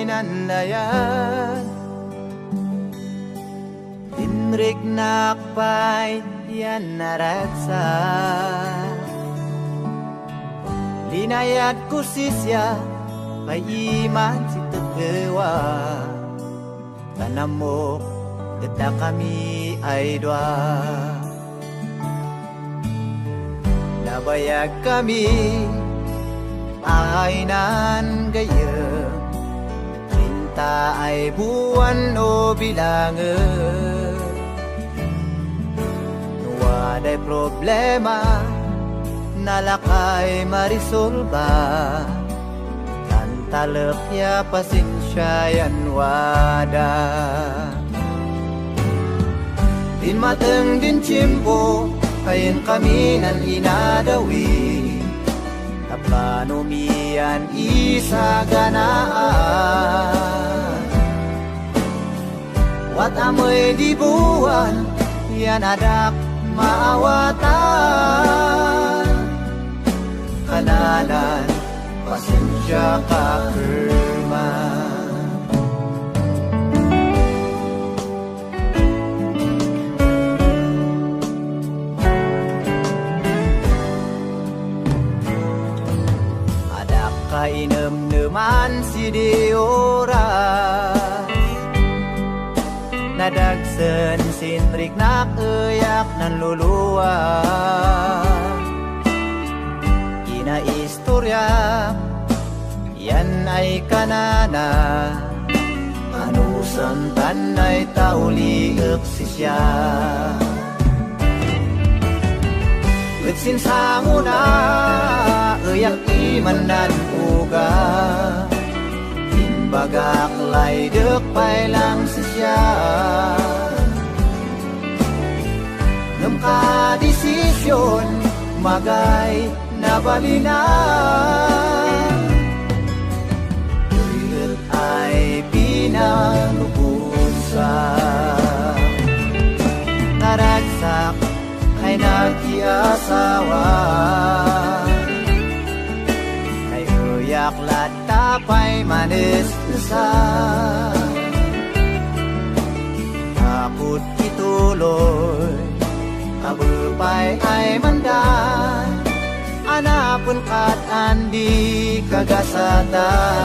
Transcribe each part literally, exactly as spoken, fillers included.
Nanlayan, tinriknak pay yan naragsak. Linayad ko sisya, pay iman si tegewa. Tan ammok, ket dakami ay dua. Nabayag kami, painan gayyem, trinta ay buwan o bilangen. No waday problema, nalakay marisolba. Tan talek ya pasensia yan wada. Dimmateng din tiempo, kayen kami nan inadawi. Tapno mi yan isaganaan. Wat amey di buwan, yan adda maawatan. Kananan, pasensia ka kerman. Adda kainemneman sidi oras. Nadagsen sinriknak, eyak nanluluas. Kinaistoryak yan ay kanana, anusan tan ay tauliek sisya. Ket sinsangona, eyak ti mannan-uga. Imbagak laydek pay lang sisya. Ngem kadesision, magay nabalina. Ket ay pinalubosa. Naragsak ay nakiasawa. Ay eyak latta pay manesnesa. Tapno ituloy, abe pay ay manda. Anapen kat andi kagasatan.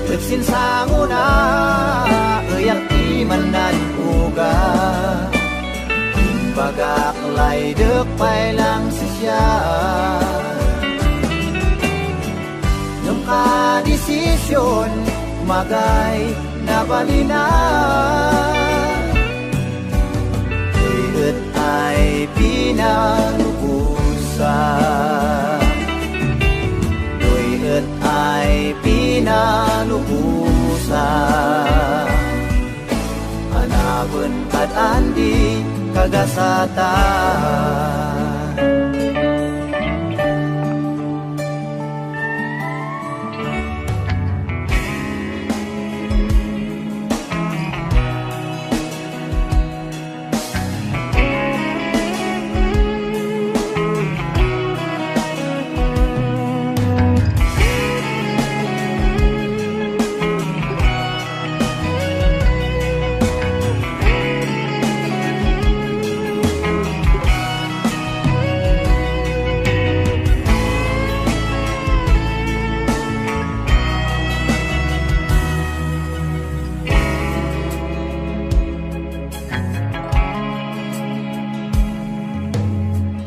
Ket sinsangona, eyak ti mannan-uga. Imbagak laydek pay lang sisya. Ngem kadesision, magay nabalina. Daytoy ay pinalubosa. Daytoy ay pinalubosa. Anapen kat andi kagasatan.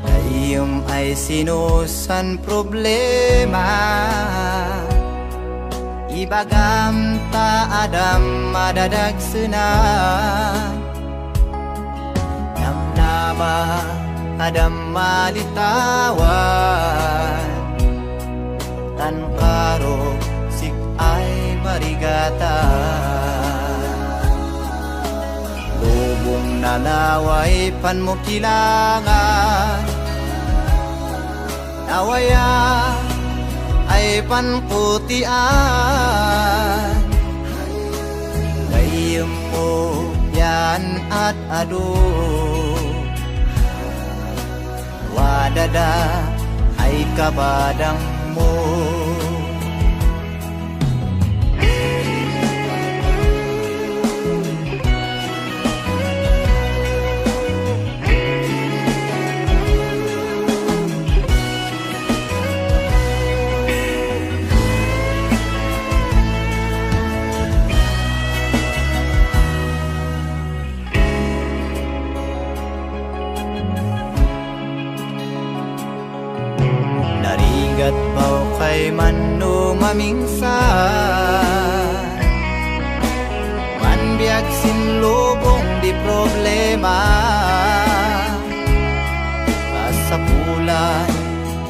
Dayem ay sinusan problema, ibagam ta adda madadagsena. Namnama adda malitawan, tan karusik ay marigatan. Nanaway panmo kilangan, nawaya ay pankutian. Gayyemmo yan at adu. Wadada ay kabadangmo. Narigat baw kay man no mamingsan, manbiag sin lubong di problema. Kasapulan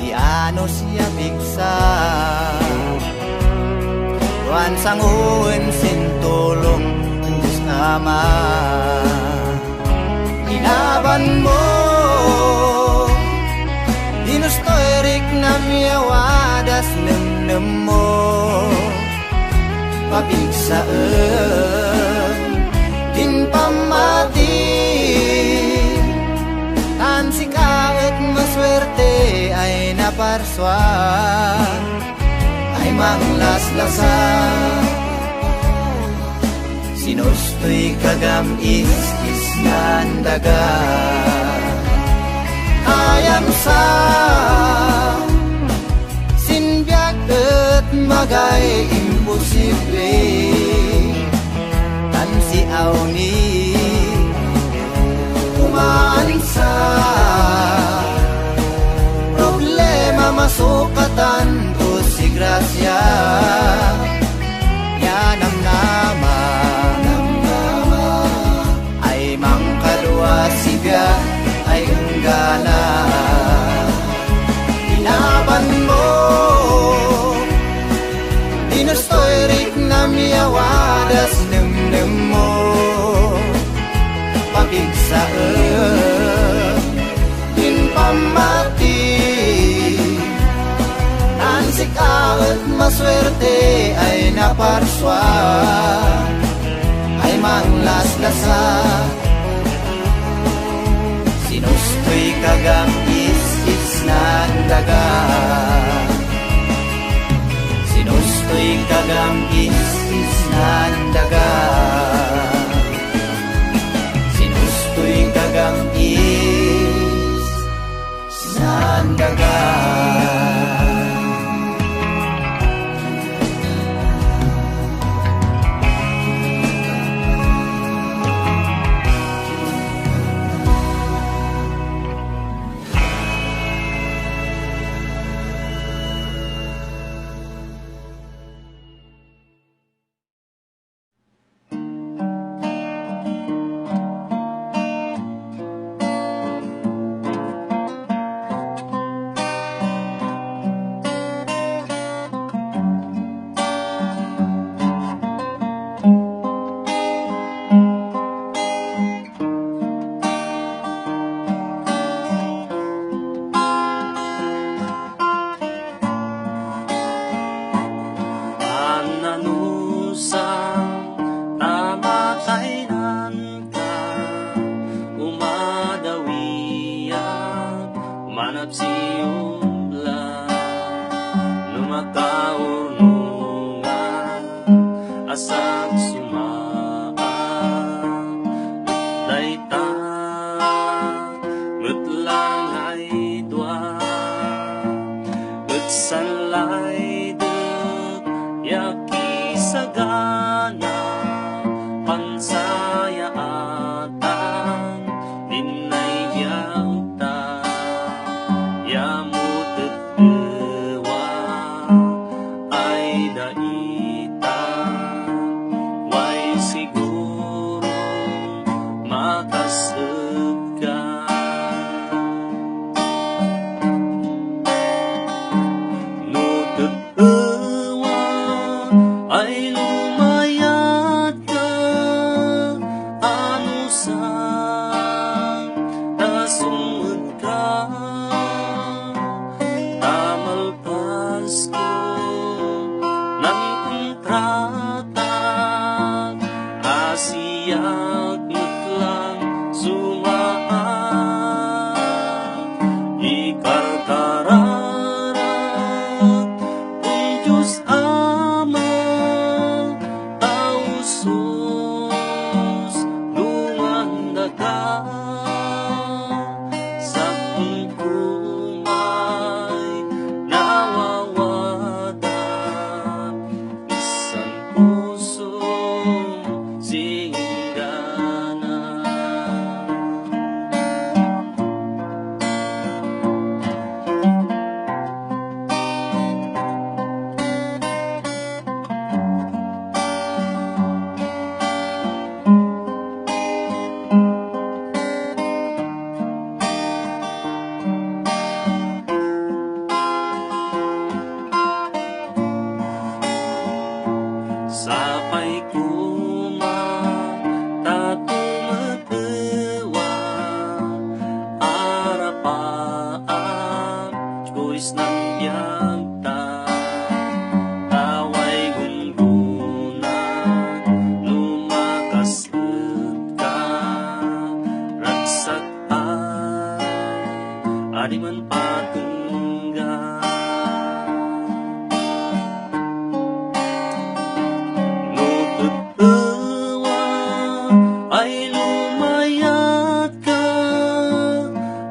ti anus ya pigsa, duan sangoen sin tulong ti Dios Ama. Inabanmo, dinustoy riknam ya wadas nemnemmo. Papigsaen din pammati, tan sika et masuerte ay naparsua, ay manglaslasa. Sinustoy kagam is-isnan daga. Ayam sa sin biag et magay imposible. Tan si awni kumaansa problema masukatan ko si grasia. Ya namnama, ay mangkadua sibia ay enggana. Inabanmo, dinustoy riknam ya wadas nemnemmo. Papigsaen din pammati. Tan sika et masuerte ay naparsua, ay manglaslasa. Sinustoy kagam is-isnan daga. Sinustoy kagam is-isnan daga. Sinustoy kagam is-isnan daga. Annanusa, ta makainanka, umadawiak, managsiubla, no makaurnongan, asaksoma, dayta met la nga ay dua, et sanlaydek ya kisagana, pansayaatan, dinay biagta, ya mo Adi man patengga. No tettewa ay lumayatka,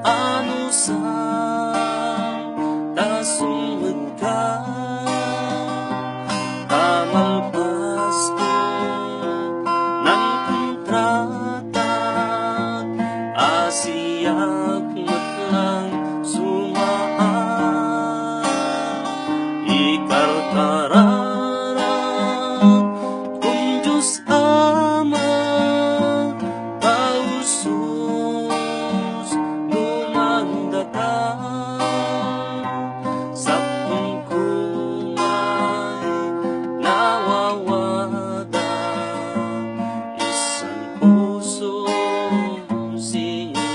anusam ta sumedka, ta malpasko nan kontratak a siak met lang sumaak. Ikarkararak kun Dios Ama, ta usus dumandata, sakbengko may nawawada, isan puso singgana.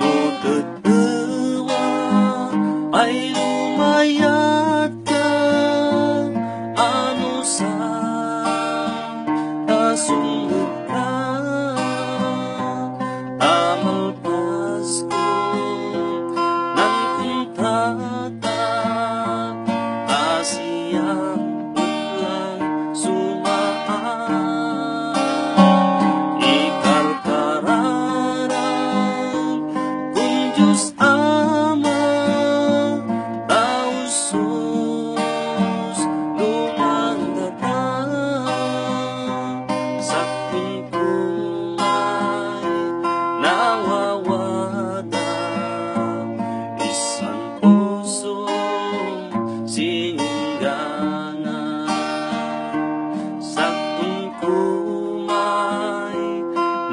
No tettewa ay lumayatka, anusam ta sumedka, ta malpasko nan kontratak a siak met lang sumaak. Ikarkararak kun Dios Ama, ta usus dumandata, sakbengko may nawawada, isan puso singgana. Sakbengko may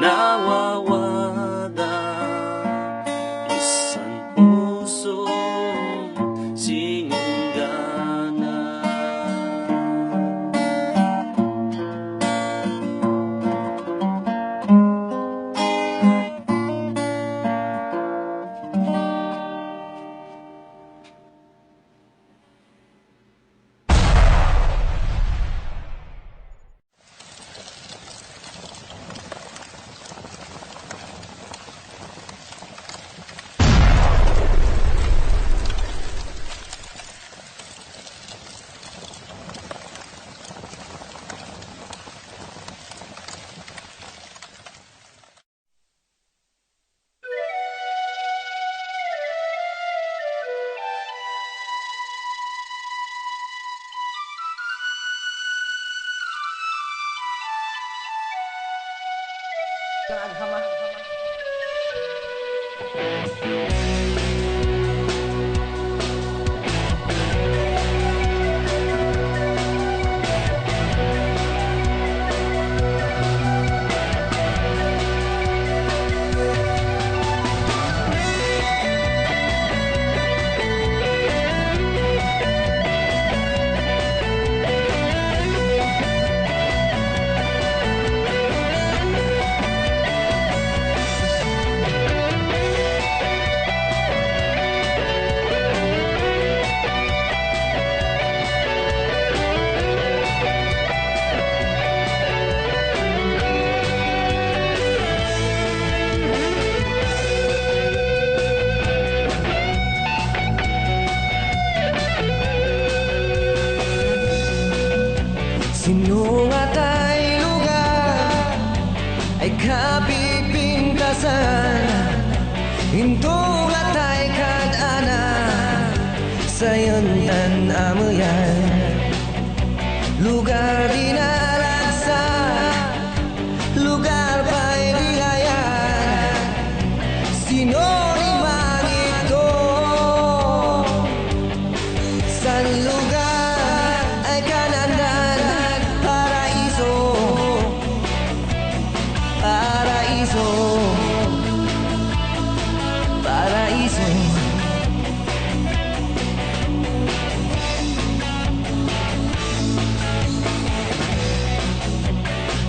nawawada, isan puso singgana. Sino nga tay lugar ay kapipintasan? Into nga tay kad-ana, sayantan ameyan. Lugar di naragsak, lugar pay di layag. Sino ni mangito? San lugar ay kanandan paraiso? Paraiso, paraiso.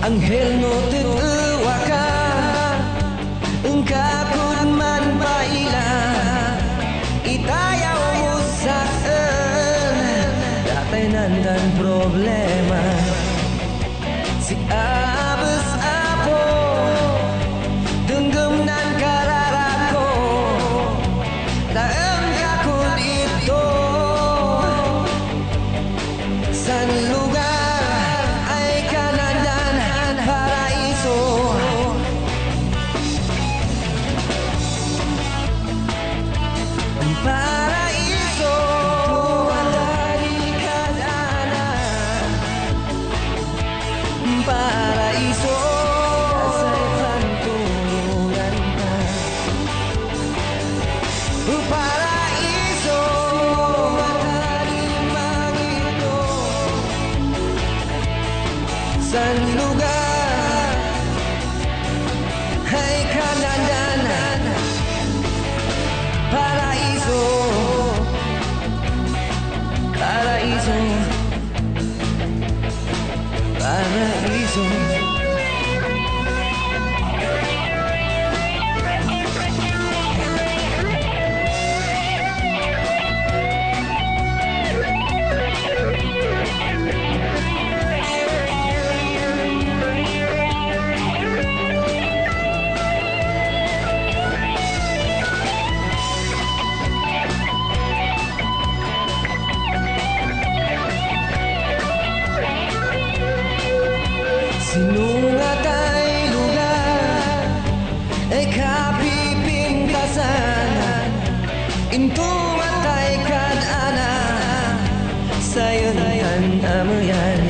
Anghel no tet-ewaka, engka kudman paila, itayaw mo saen, datay nandan problema. Si Abes Apo Paraiso, say pantuloganta. Paraiso, matadimang ito. San lugar ay kanadanan? Paraiso, paraiso, paraiso. Sino nga tay lugar ay kapipintasan? Into matay kad ana, sayon tan ameyan.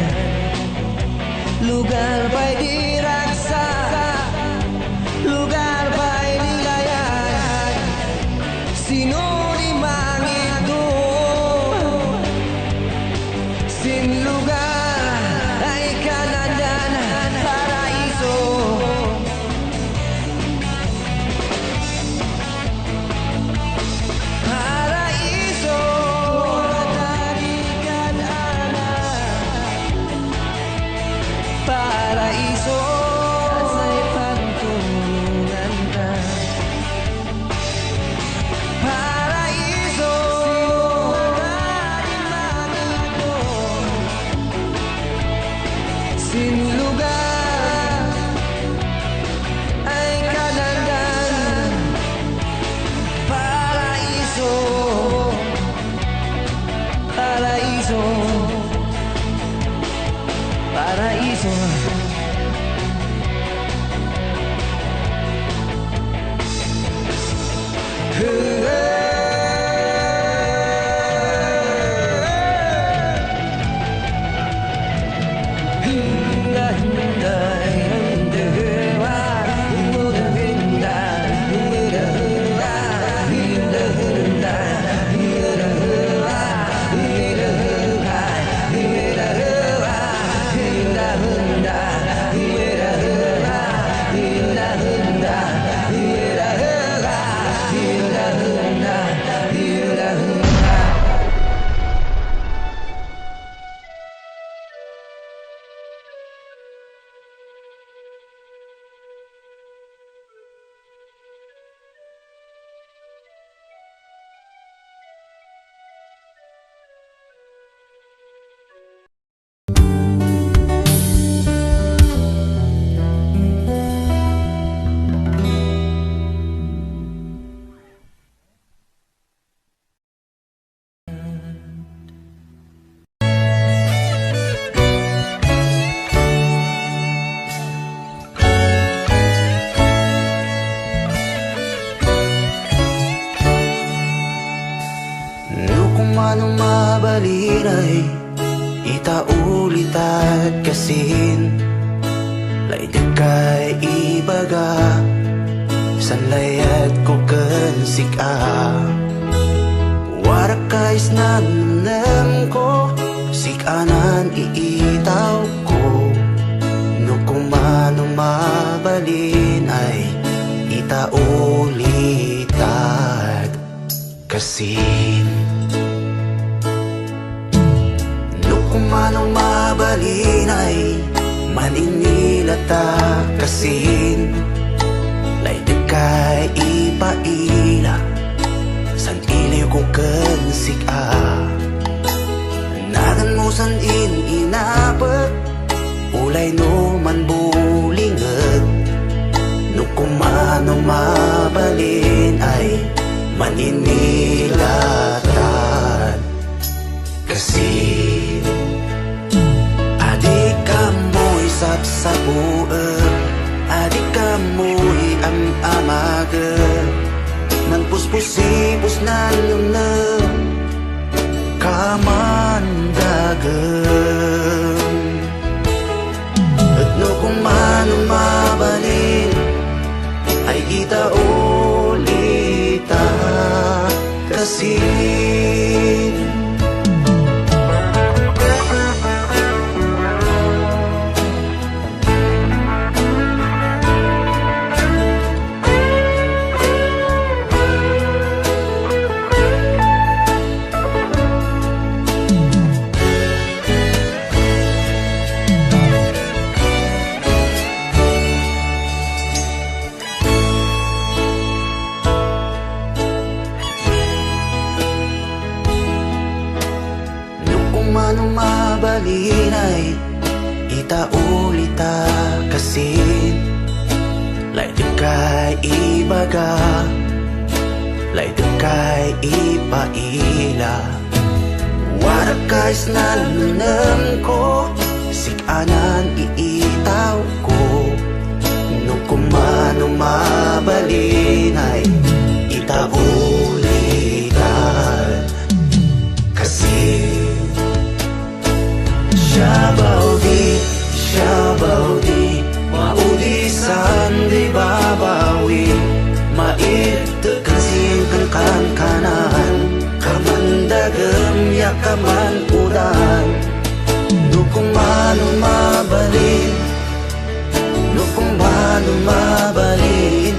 Lugar pay di ragsak, lugar pay di layag. Sino di mangitdo? Sin lugar ay kanadanan? Paraiso. Paraiso. Paraiso. Say pantuloganta. Paraiso. Sin lugar ay kanadanan. Paraiso. Paraiso. Paraiso. No kumano mabalin ay ita ulitad kasin, laydek kay ibaga, san layadko ken sik-a. Warak kaisnan nemko, sik-anan iitawko. No kumano mabalin ay ita ulitad kasin. No kumano mabalin ay maninilata kasin, laydek kay ipaila, san iliwko ken sik-a. Naganmo san in-inapek, ulay no manbulingek. No kumano mabalin ay maninilatan kasin. Adi kamoy sapsapuek, adi kamoy am-amagek, manpuspusipos nan nemnem, kamandagem. Sin. No kumano mabalin ay itauli ta kasin. Laydek kay ibaga, laydek kay ipaila. Warak kay sinanengneng ko, sik-anan iitaw ko. No kumano mabalin ay itauli ta kasi. Siabaw di, siabaw di, maudisan di babawi, maittekan singkan kankanan, kaman dagem ya kaman udan. No kumano mabalin, no kumano mabalin,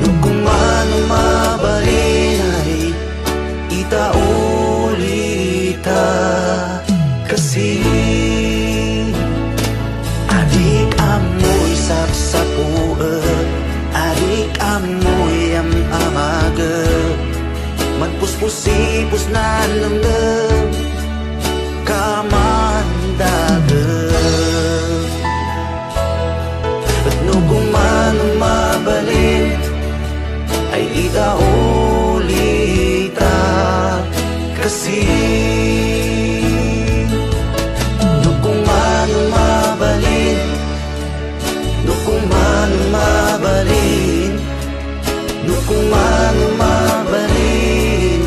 no kumano mabalin ay itauli ta kasi. Adik ammoy sapsapuek, adik ammoy am-amaget, magpuspusipos nan nemnem, kaman dagem. Ket no kumano mabalin ay itauli ta kasi. No kumano mabalin, no kumano mabalin, no kumano mabalin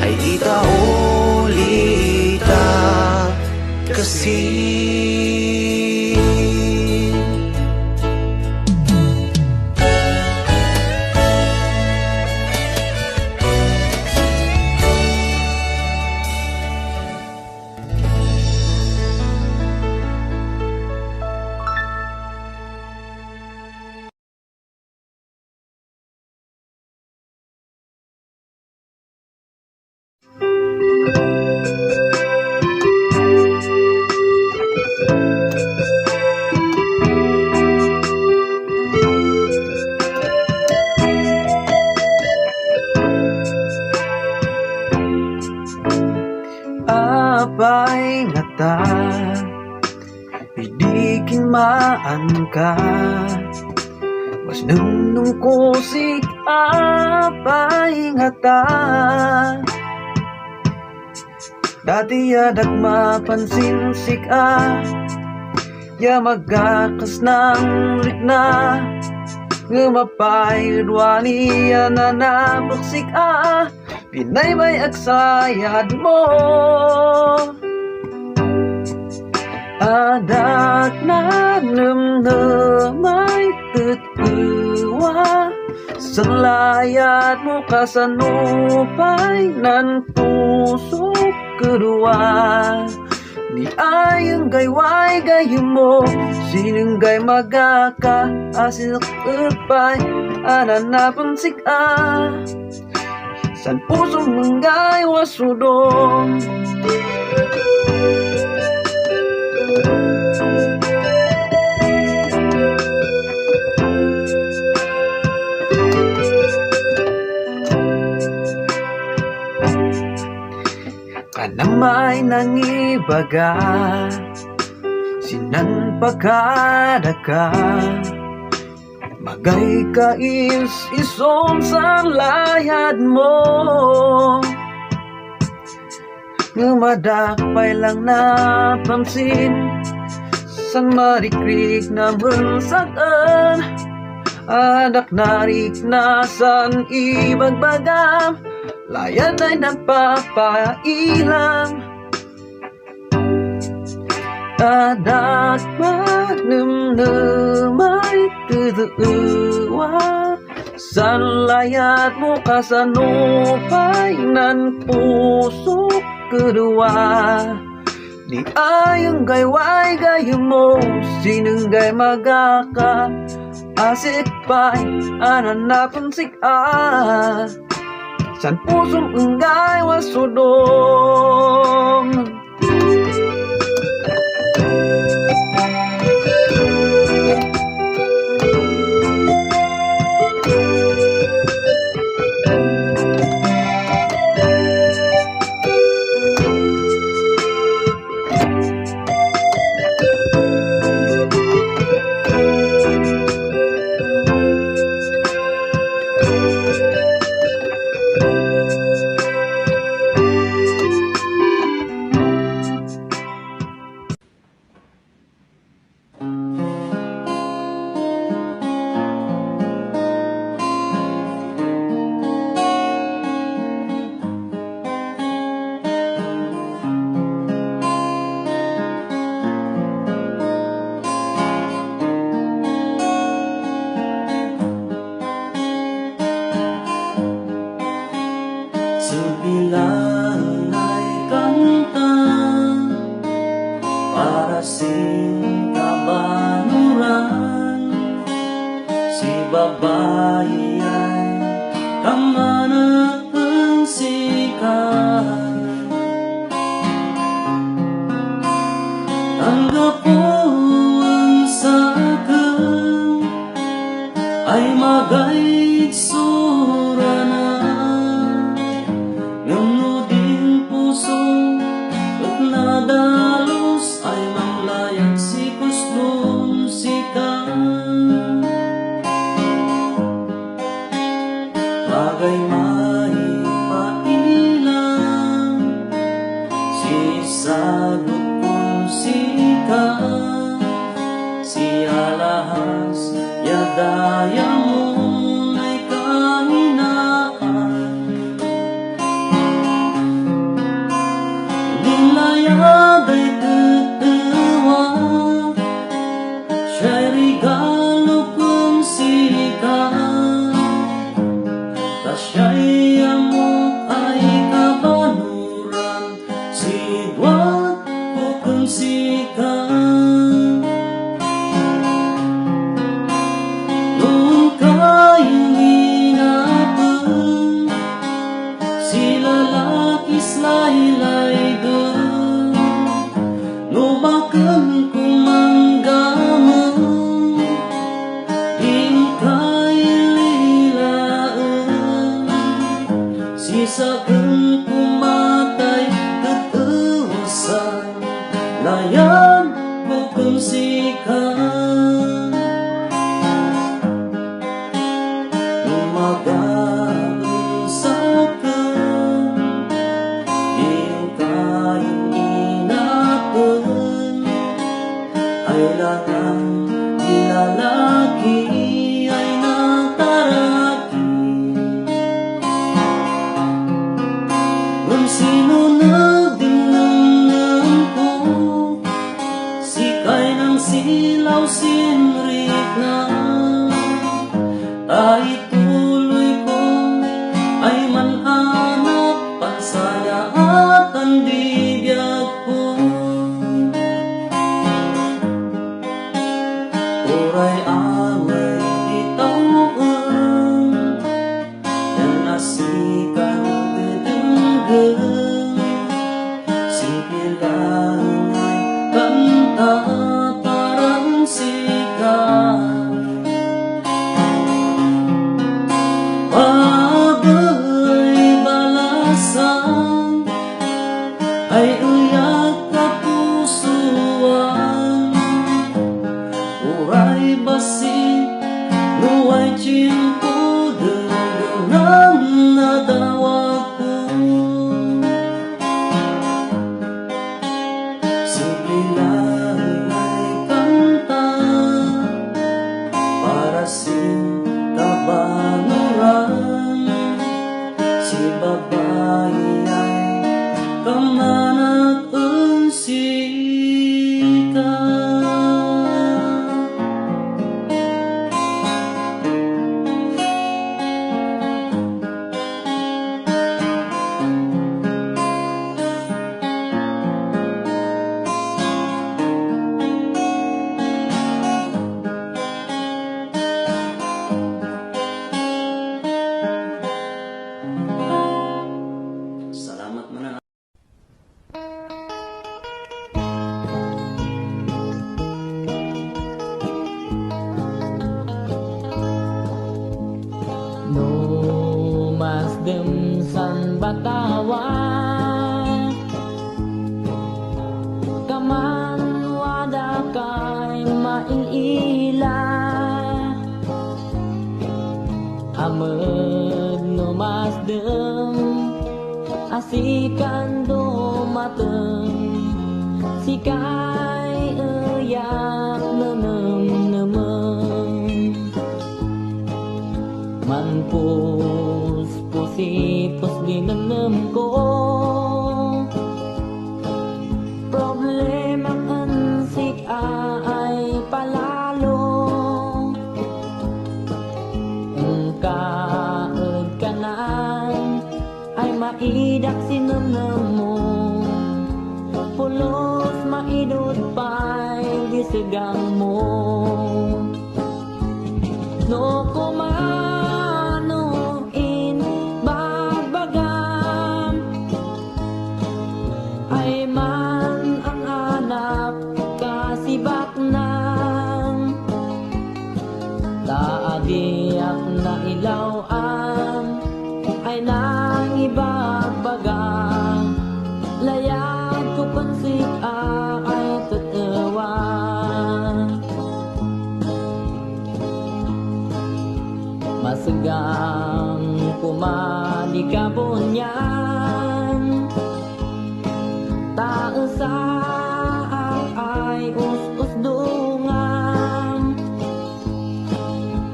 ay itauli ta kasi. Apay ngata, idi kinmaanka, mas nungnungko sik-a pay ngata. Dati a dak mapansin sik-a, ya magakasnang rikna, ngem apay ed wani a nanapek sik-a, pinaybay-ak sayadmo. Adda nanemnem ay tet-ewa, sanlayadmo kasano pay nan pusok kedua. Ni ay enggay way gayyemmo, sino enggay magaka a sinak-et pay a nanapen sik-a. San pusom enggay wasudom. Kanamay nangibaga, sinan pakadaka. Magay ka is-isom sa layadmo. Ngem adda pay lang napansin, san marikrik namen sak-en. Adda narikna san ibagbagam, layad ay nagpapailam. Adda nanemnem ay tet-ewa, San layatmo, kasano pay nan pusok kadua? Di ay gayway-gayyemmo, sinenggay magaka, asik pay a nanapen sik-a. San pusom enggay wasudom. Simple lang ay kanta para sin kabanuran. Si babai ay kamanakan sika. Anggapo ang saken ay magay surana. Ngem no din puso ket nadalus ay manglayag si kustom sika. Bagay maipaila, sisagutkon sika, si alahas ya dayamon ay kahinaan. Din layad ay tetewa, siay regalo ken sika, ta siay ammok ay kabanuran, siduak ko ken sika. No kayo inapen, si lalakis laylayden, no baken ko manggameng, inka ililaen, sisaken ko matay ket ewasan, layad ko ken sika. No magaan saken, inka inapen, ay lanang ti lalaki ay nataraki. Ngem sino nagdingnang ko, sikay nang silaw sin rikna, ta ituloy ko ay man-anak pansayaatan di biagko. Uray amay ti tawen, yan a sikan ti denggen, simple lang ay kanta para sika. Abay balasang ay eyak kapusoan. Uray bassit no ay tiempo, denggenam nadawatko. Simple lang ay kanta para sin kabanuran, si babai ay kamanakan sika. il-ila. Amet no masdem a sikan dumateng, sikay eyak nenemnemen. Manpuspusipus di nemnemko. Problema ken sik-a ay palalo. Inka ed kanan ay maidak sinemnemmo. Pulos maidut pay di segammo. No kumano inbagbagam, ay man-an-anap kasibaknang. Ta adiak nailaw-an ay nangibagbaga, layadko ken sik-a ay tet-ewa. Masegang koma di kabunian, ta esaak ay us-usdungan.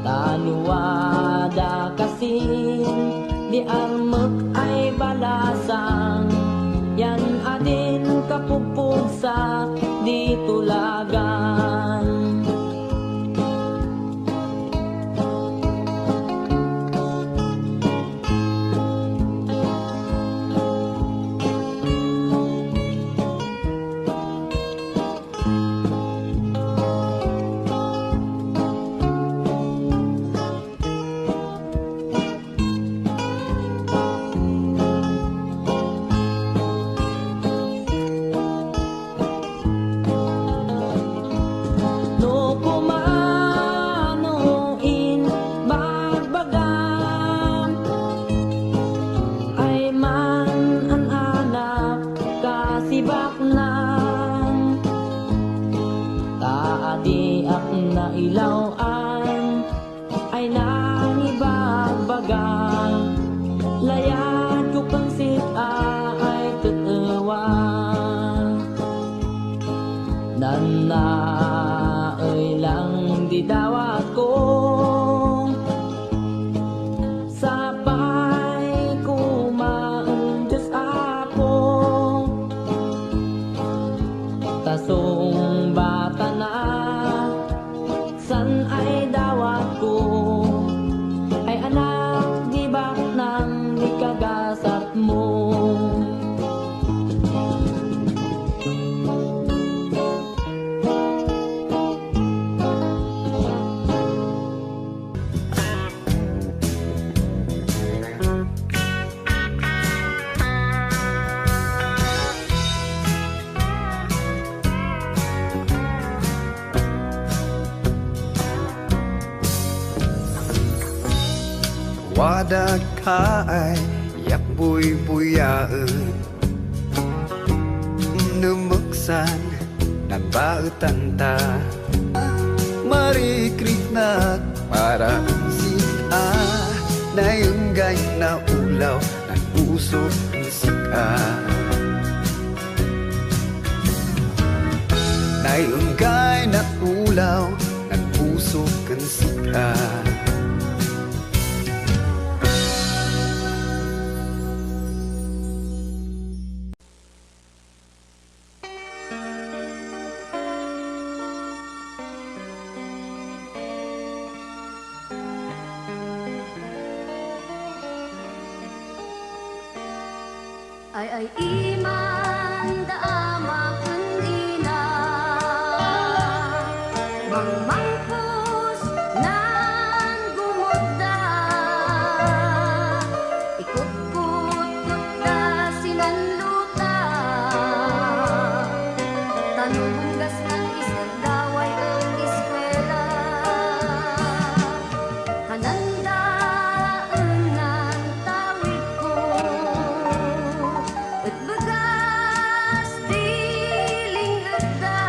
Ta no adda kasin di armek ay balasang, yan adin kapugpugsa di tulagan. No kumano inbagbagam, ay man-an-anap kasibaknang. Ta adiak nailaw-an ay nangibagbaga, layadko ken sik-a ay tet-ewa. Nannaay lang di dawatko, sapay koma, Dios Apo, ta sungbatan saan ay dawatko, ay anak, di baknang di kagasatmo. Wada ka ay yak buybuyaen. Numuksan nagbaetan ta. Marikriknak para sik-a, naenggay na ulaw, nagpusok sik-a. Naenggay na ulaw, nagpusok sik-a. Ay-ay-iman da ama ken ina, mangmangpos nan gumodda. Ikutkutkot da sinan luta, ta no bunggas nan isut da way-en eskuela. Hananda nan tawidko, et begas ti ling-etda.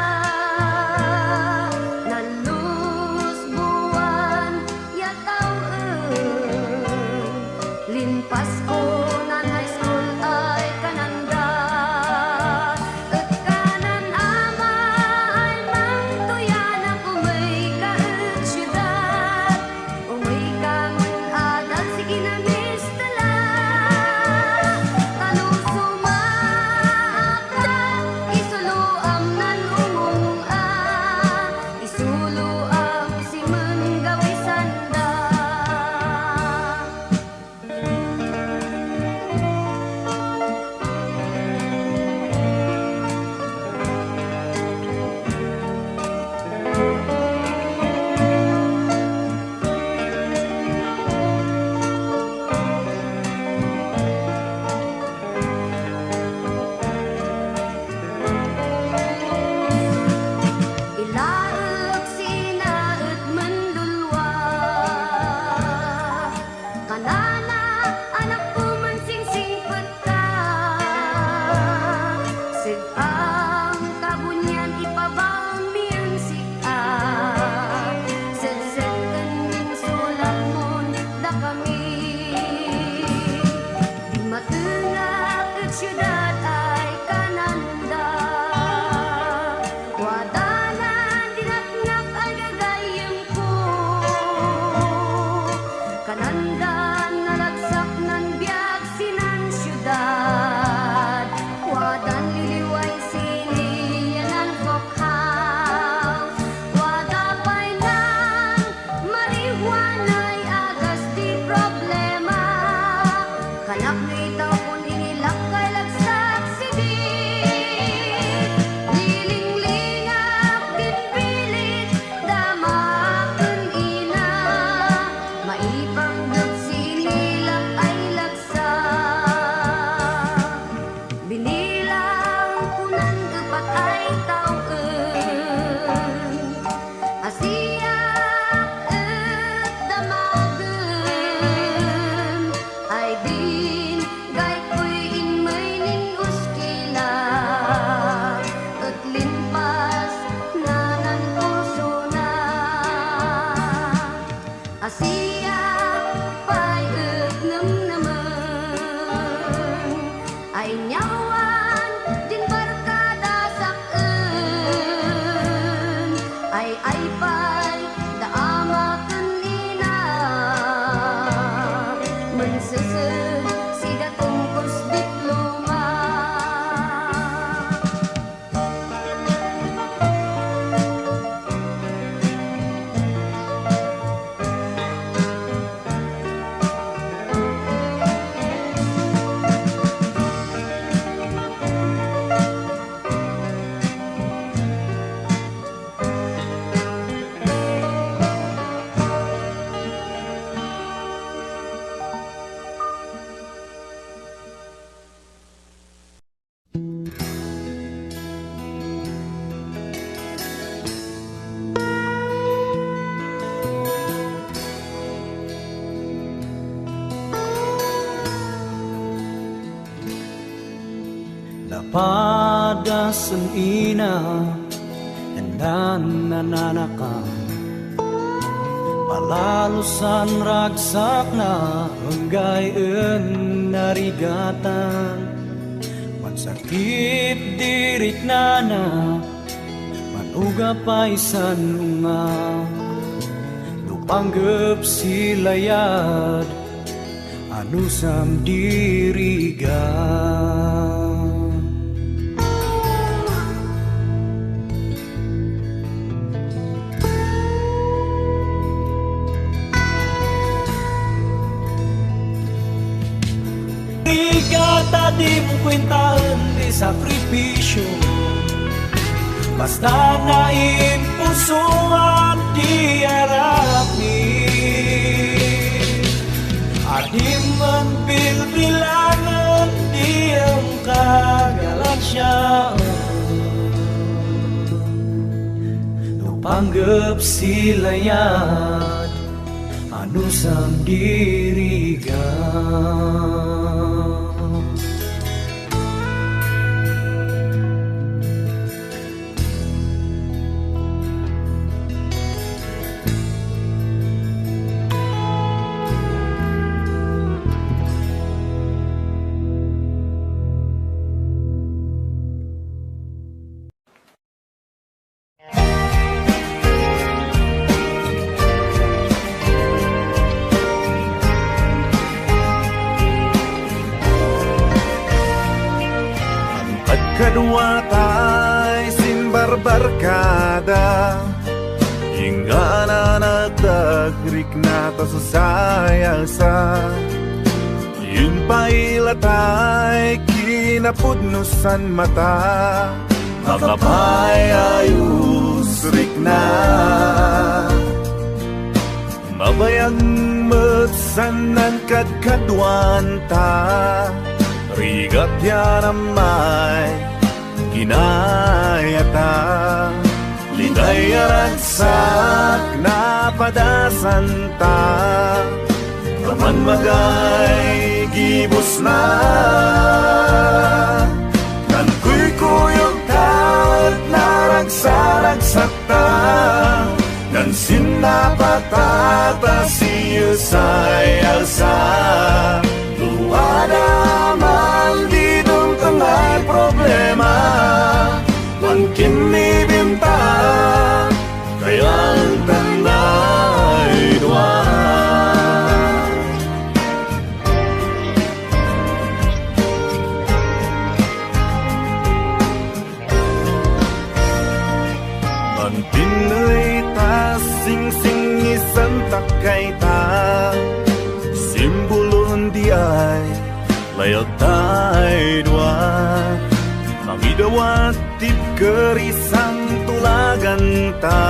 Ay, da ama ken ina, menseser, sida tungkos diploma. Napadas ni ina, ken nananakan. Palalusan ragsakna, enggay en narigatan. Mansakit di riknana, manuga pay san unga. No panggep si layad, anusam di rigat. Rigat a dimo kuentaen ti sakripisio. Basta naimpusoan ti aramid, a dimman bilbilangen ti em kagalansiaen. No panggep si layad, anusam di rigat. Kadkadua tay simbarbarkada, ingana nagdagrikna ta sasayalsa. Yen pay la tay kinapudno san mata, makapaayus rikna. Mabayag met san nankadkaduanta, rigat yan amay kinayata. Linay a ragsak napadasanta, aman magay gibusna. Nankuykuyogta et naragsaragsakta, nansinnapata ta siyesay alsa. No adda man di dumtengay problema, wan kinnibinta, kayaentan nay dua. Mantinney ta singsingisantak kayta, simbolon di ay layagtay dua. Mangidawat ti kerisan tulaganta,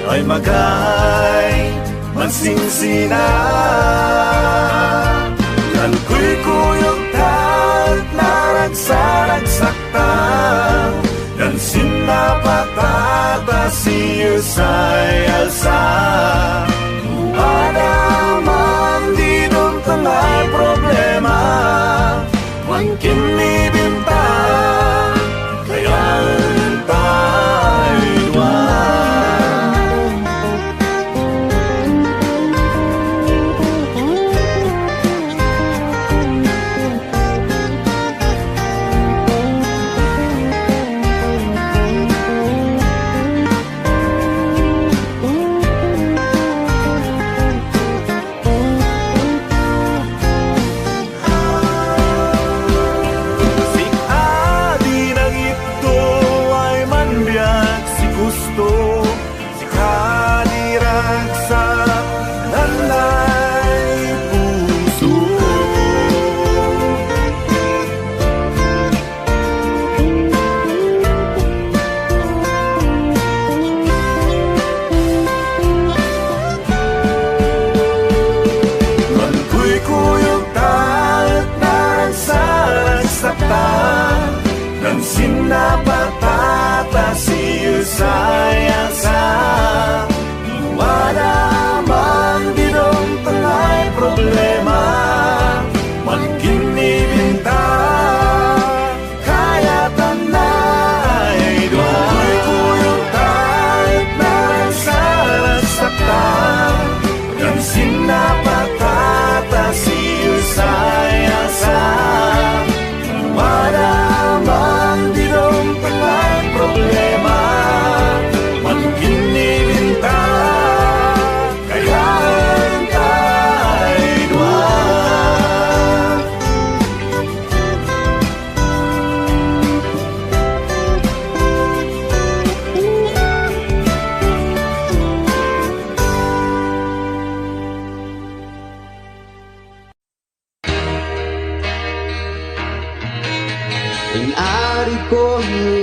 ay magay mansingsina. Nankuykuyogta et naragsaragsakta, nansinnapata ta siyesay alsa. No adda man di dumtengay problema, wan kinnibinta, kayaentay dua.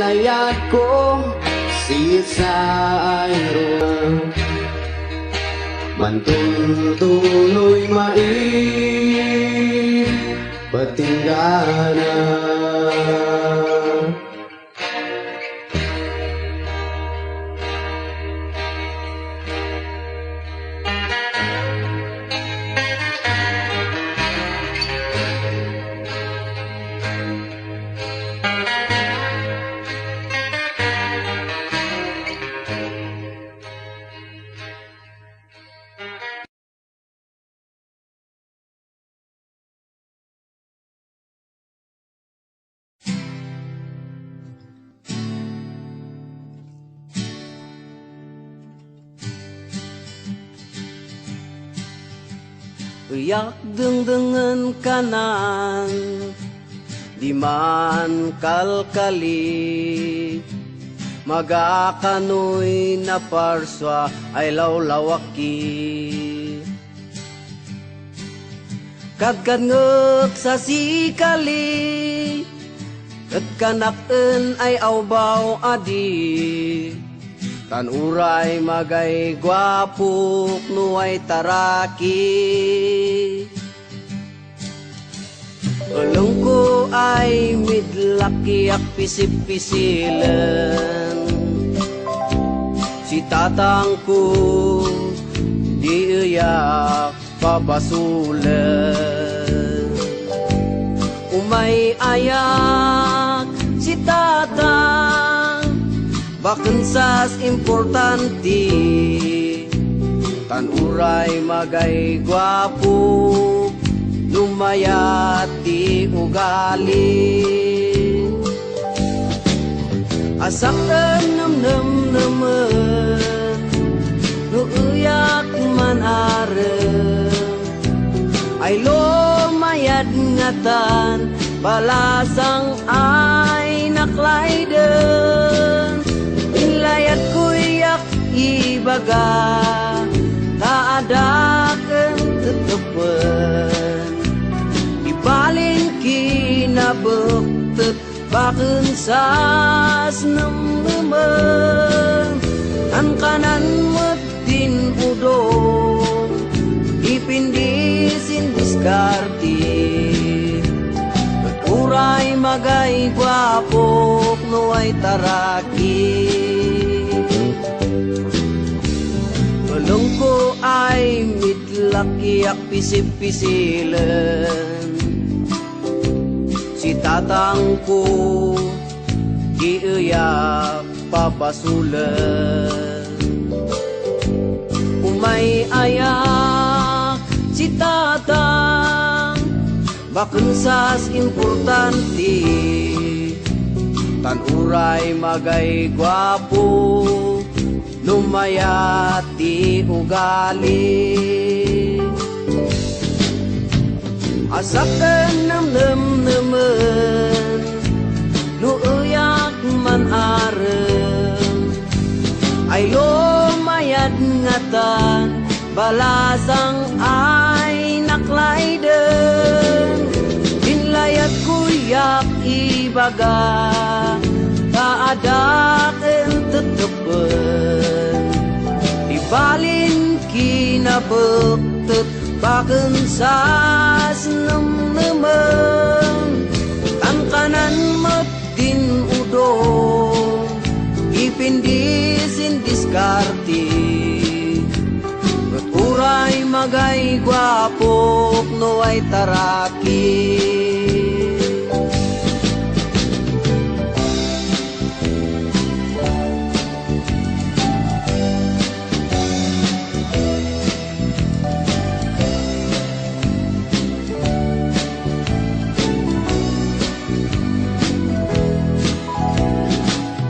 Ayatko, sisayro, mantutuloy maipatinggana. Iyak dengdengen kanan, diman kalkali, maga kanoy naparsua ay lawlawakki. Kadkadngek sasikali, ket kanak-en ay awbaw a di, tan uray magay guapok no ay taraki. Elengko ay midlak iyak pisipisilen, si tatangko di iyak pabasolen. Umay-ayak si tatang, baken sas importante, tan uray magay guapo no mayat ti ugali. Asak nemnemnemen no iyak man-arem ay lumayad ngatan, balasang ay naklayden. Inlayadko iyak ibaga ta adda ken tettepen, ibalin kinabektet baken sas nemnemen. Tan kanan met din udom, dipindi sin diskarte, ket uray magay guapok no ay taraki. Elengko ay midlak iyak pisipisilen, si tatangko di iyak pabasolen. Umay-ayak si tatang, baken sas importante, tan uray magay guapo no mayat ti ugali. Asak ken nemnemnemen no iyak man-arem ay lumayad ngatan, balasang ay naklayden. Inlayadko iyak ibaga ta adda ken tettepen, ibalin kinabektet baken sas nemnemen. Tan kanan met din udom, ipindi sin diskarte, ket uray magay guapok no ay taraki.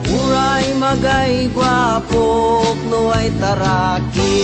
Uray magay guapok no ay taraki.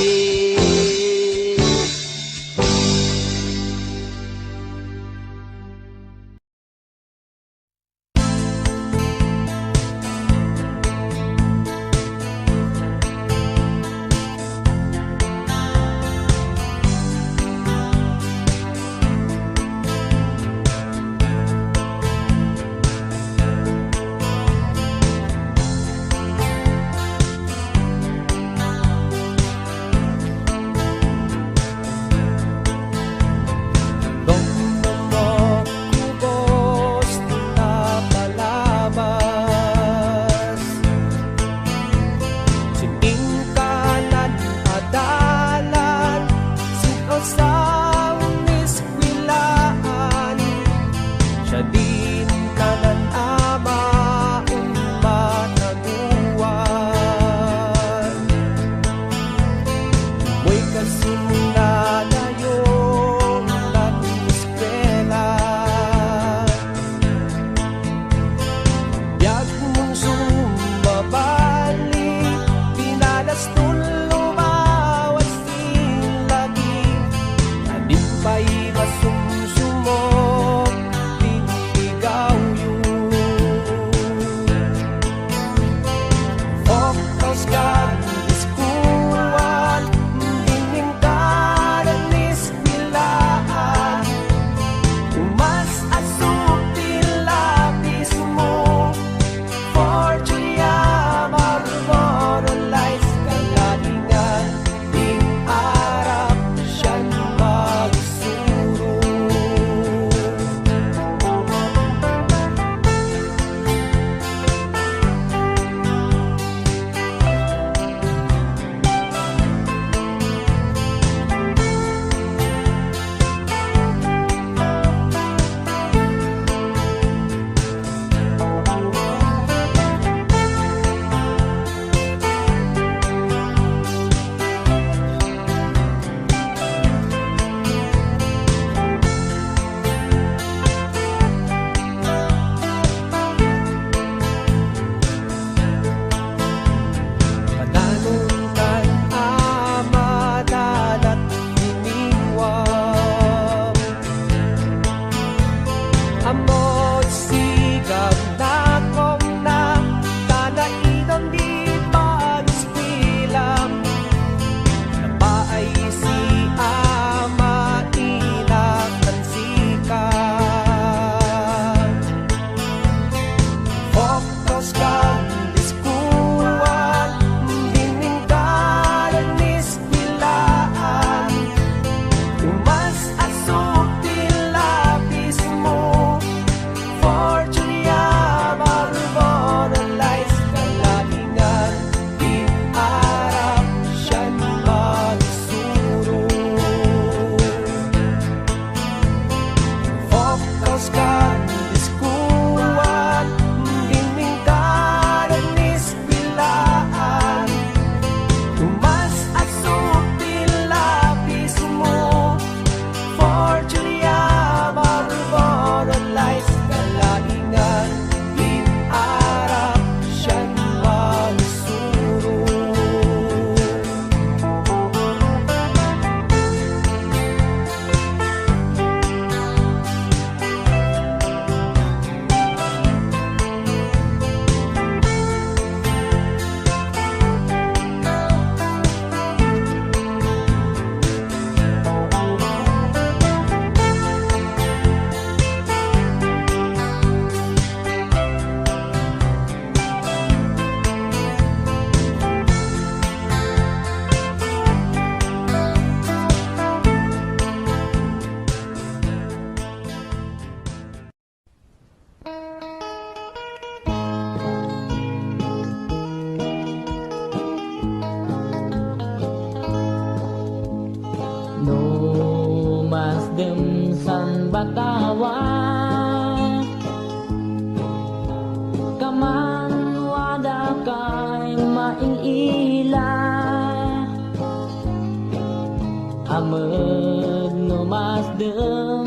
Amet no masdem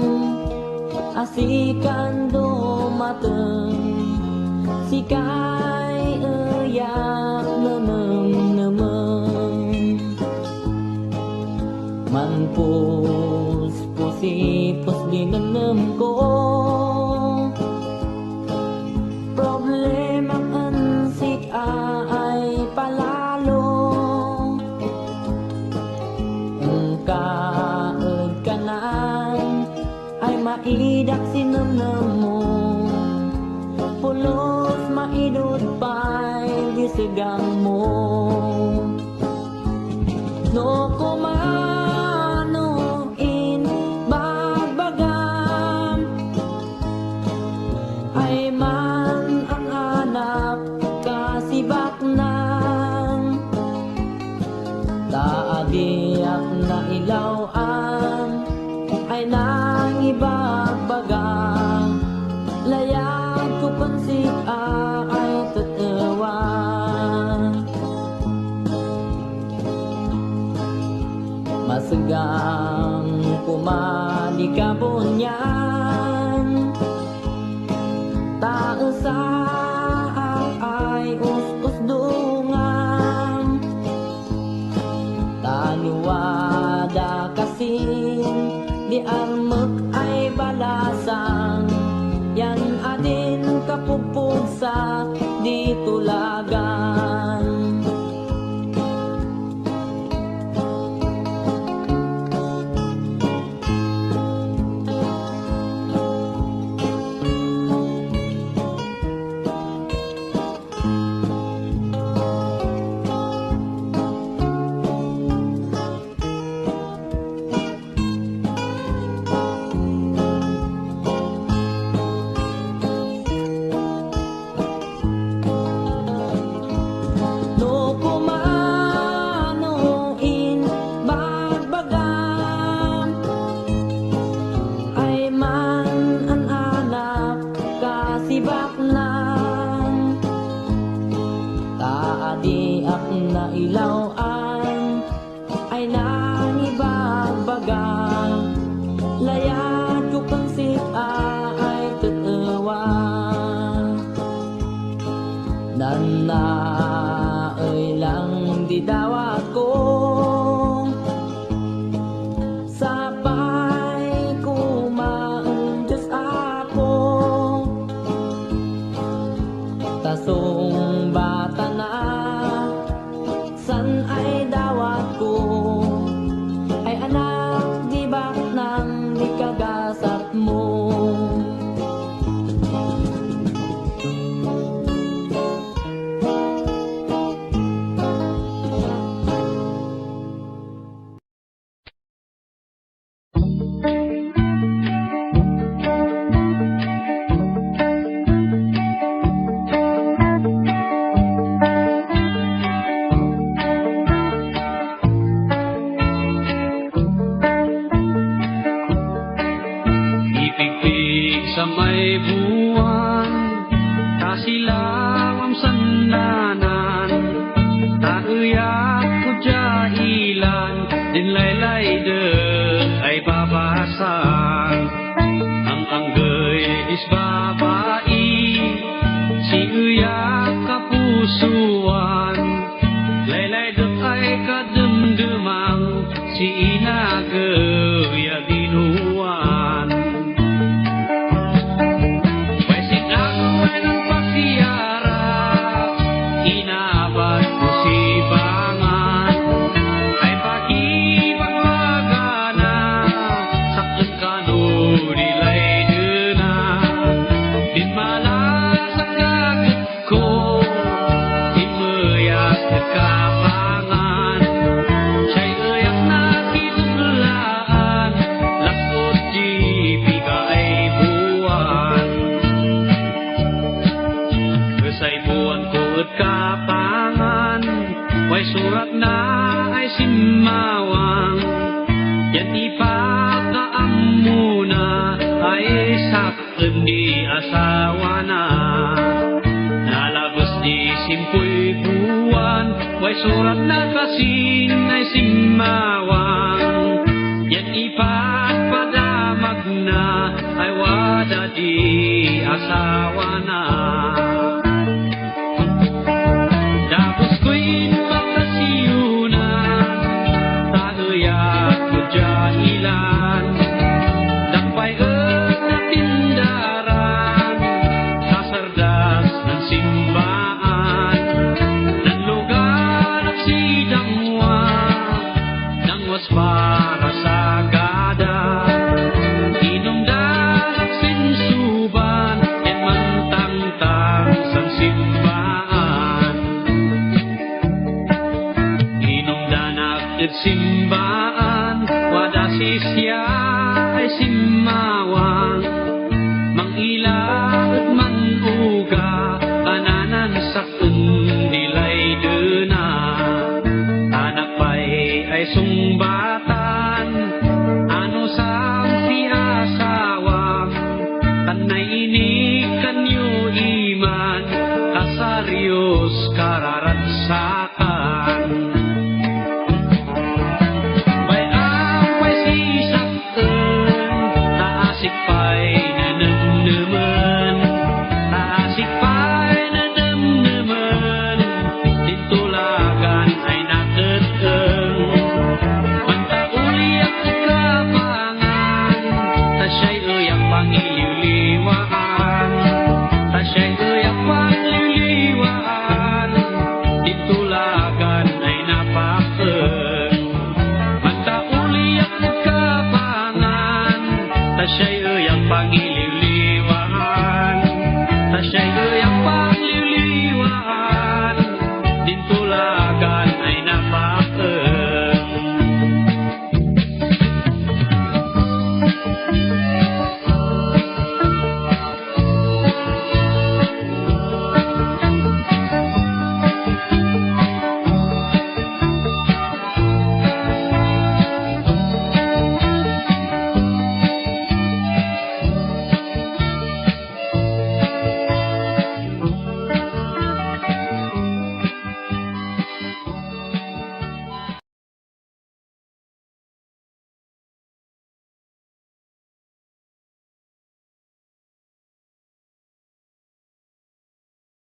a sikan dumateng, sikay eyak nenemnemen. Manpuspusipus di nemnemko. Problemak en sik-a ay palalo. Inka ed kanan ay maidak sinemnemmo. Pulos maidut pay di segammo. No kumano in bagbagam, ay man ang anak kasibaknang. Ta adiak nailaw-an ay nangibagbaga, layag ko ken sik-a ay tet-ewa. Masegang koma di kabunian, ta esaak ay us-usdungan. Ta no adda kasin di armek ay balasang, yan adin kapugpugsa di tulagan. No kumano in bagbagam, ay man an anak kasibaknang. Ta adiak nailaw-an ay nangibagbaga, layag ko ken sik-a ay tet-ewa. Nannaay lang di dawatko, sapay koma en Dios Apo, ta sungbatana. San ay dawatko, ay anak, di baknang di kagasatmo. Ipigpig sa may buwan, ta silawam sannanan, ta eyak ko dia ilan, din laylayde ay babasang. Ang anggay isbabai, si eyak kapusuan, laylaydek ay kademdemang, si inagey a binuan. Way sik-a ket way nang pakiara, inabat ko si pangan. Ay pakibagbagana, sakit kano di laydena. Dit malasakit ko, imeyas ket kapangan. Say eyak nakitublaan, laskot ti pigay buwan. Say buwan ko et kapangan, way suratna ay simmawang. Yan ti pagkaammona ay sak- ken ni asawana. Nalabes ni simpuy buwan, way suratna kasin ay simmawang. ti asawana. Dagus koy imbakasyonan, taeyak ko diay ilan. Dakpay et natindaran, sasardas nan simbaan. Nan lugar a sidamua, dangwas para sagada. Inumda sin suban, ket mantangtang san simbaan. Inumdanak ed simbaan, wada sisya ay simmawang. Mangila et man-uga, kananan sakten di laydena. Anak pay ay sungbata,